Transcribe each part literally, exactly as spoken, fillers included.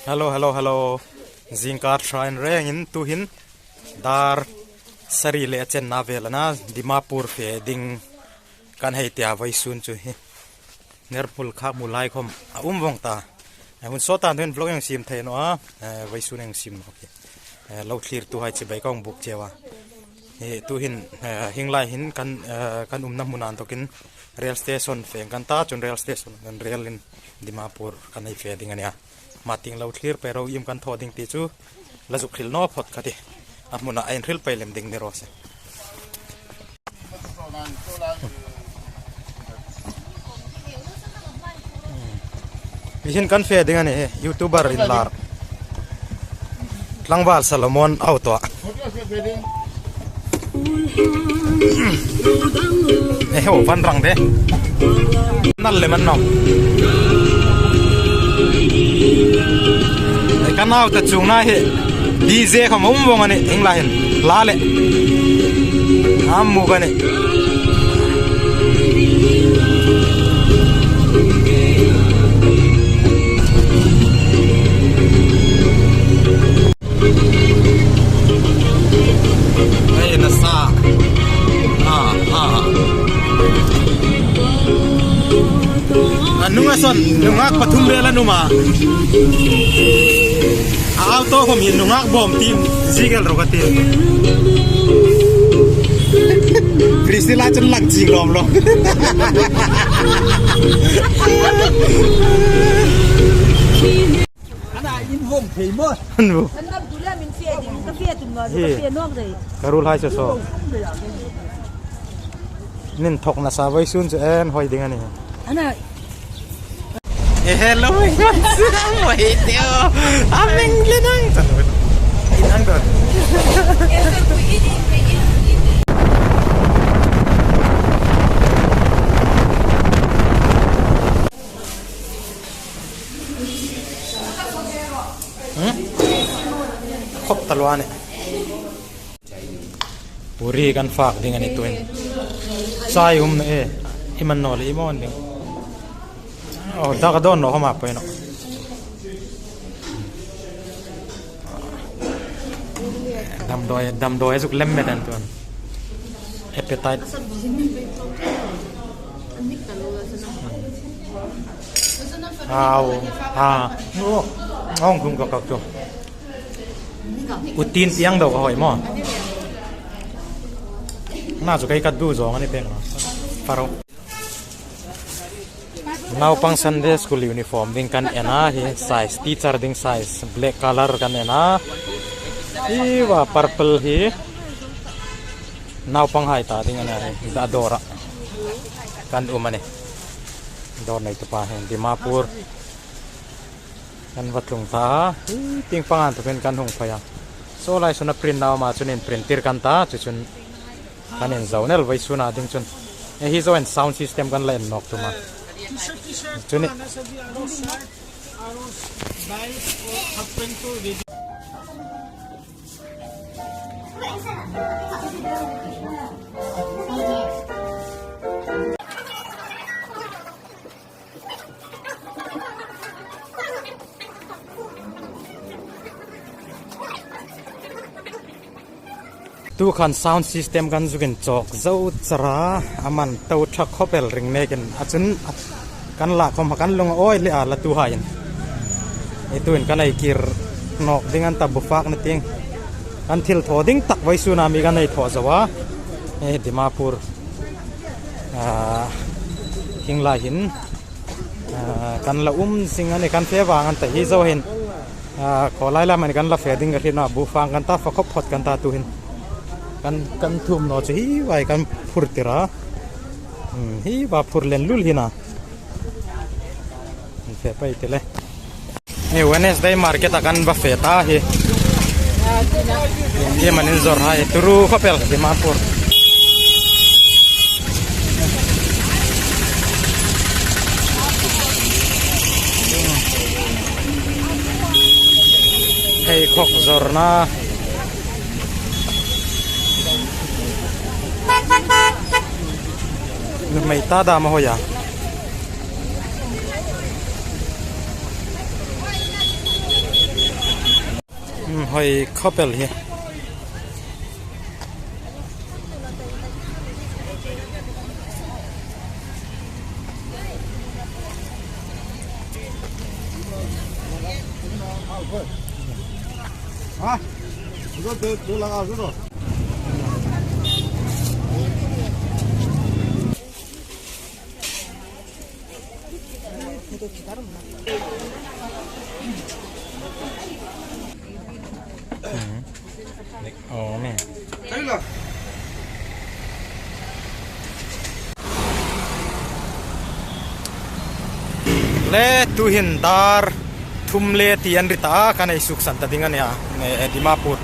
Hello, hello, hello. Zingkar ṭha inrengin tuhin dar sari le a chenna vel a na Dimapur fe ding kan hei tia vawisun chu hi. Nerhmul khak hmul hai khom a um vong ta. Eh, hun sawta tuhin vlog hang siem thei naw a. Eh, vawisun hang siem naw hi. Eh, lo thlirtuhai chibai ka hung buk cheu a. Hi tuhin, eh, hieng lai hin kan, eh, kan umna hmuna inthokin rail station fe kan ta, chun rail station kan rail in Dimapur kan hei fe ding a nih a. Hma tieng lo thlir pei ro, iem kan thaw ding ti chu la zuk hril naw phawt ka ti. A hmuna a inhril pei lem ding ni raw se. Hi hin kan fe ding a nih, YouTuber inlar. Tlangval Solomon auto a. Eh, ho, van rang de. Nal le man naw. Eh, kan auto chungna hi D J khom um vong a nih, hieng lai hin. Hla le. Am mu ka nih. Ei, nasa. Ah, ah. A nunga sawn, nungak pathum rel an um a. A auto khom hi nungak bawm ti ziek el ro ka ti. Priscilla chun lang ching lawm lawm. Ana in hawm thei maw? An bu. An lam tu le min fe ding, ka fe tum lo, ka fe nawk dai. Ka ruolhai chu saw. Nin thawk nasa vawisun chu en hoi ding a nih. Ana. Eh, hello, my God. Wait, yo. Ameng le nang. Inang dot. Hmm? Khop ta lo a nih. Puri kan fak ding a nih tuhin. Chai um naw e. Iman naw le iman ding. Oh, dak a dawn naw khom a poi naw. Damdawi, damdawi zuk lem met an tuhin. Appetite. Au, a, o, ong kum ka kak chu. Utin tieng dawk a hoi maw. Na chu kei ka du zawng a ni pek naw. Faro. Naupang Sunday School uniform ding kan en a, hi size, teacher ding size, black color kan en a. Hi va purple hi. Naupanghai ta ding a nih, hi da dawra. Kan um a nih. Dawr neitupa hi, Dimapur. Kan va tlung ta, hi tieng panga inthokin kan hung phai a. Saw lai suna print naw ma chun inprint tir kan ta, chu chun kan inzo nel vawisuna ding chun. Eh, hi zawin sound system kan la en nawk tum a. Chu nih. Tu khan sound system kan zuk inchawk zo char a, a man to ṭha khawp el ring nekin. A chun kan la khom kan lung a awi le a, latuhaiin. Hi tuhin kan ei kir nawk ding an ta, bu fakna tieng. Kan thil thaw ding tak vawisuna mi kan ei thaw zo a. Hi Dimapur. Ah, hieng lai hin, ah, kan la um zing a nih, kan fe vang an ta hi zo hin. Ah, khawlai lam a nih kan la fe ding ka hriet naw, bu fang kan ta, fa khawp phawt kan ta tuhin. Kan, kan thum naw chu hi vai kan phur tir a. Hmm, hi va phur len lul hin a. Kan fe pei ti le. Hi Wednesday market a kan va fe ta hi. Hi manin zor hai turu khawp el Dimapur. Hei khawk zorna. Nuhmei ta dam a hoi a. Hoi, couple hi. Le tuhin dar thum le ti an ri ta a, kan hei suksan ta ding a nia. Eh, Dimapur.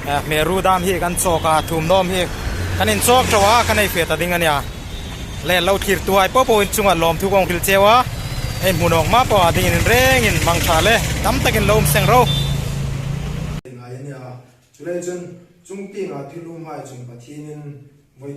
Eh, hmêlru dam hi kan chawk a, thum nawm hi kan inchawk tho a, kan hei fe ta ding a nia. Le lo thlirtuhai popo in chunga lawmthu kan hril cheu a. Ei hmu nawk ma po a dingin rengin mangṭha le tam takin lo um seng ro. Ngai a nia. Chuleiin chun chungtienga thil umhai chun Pathienin voi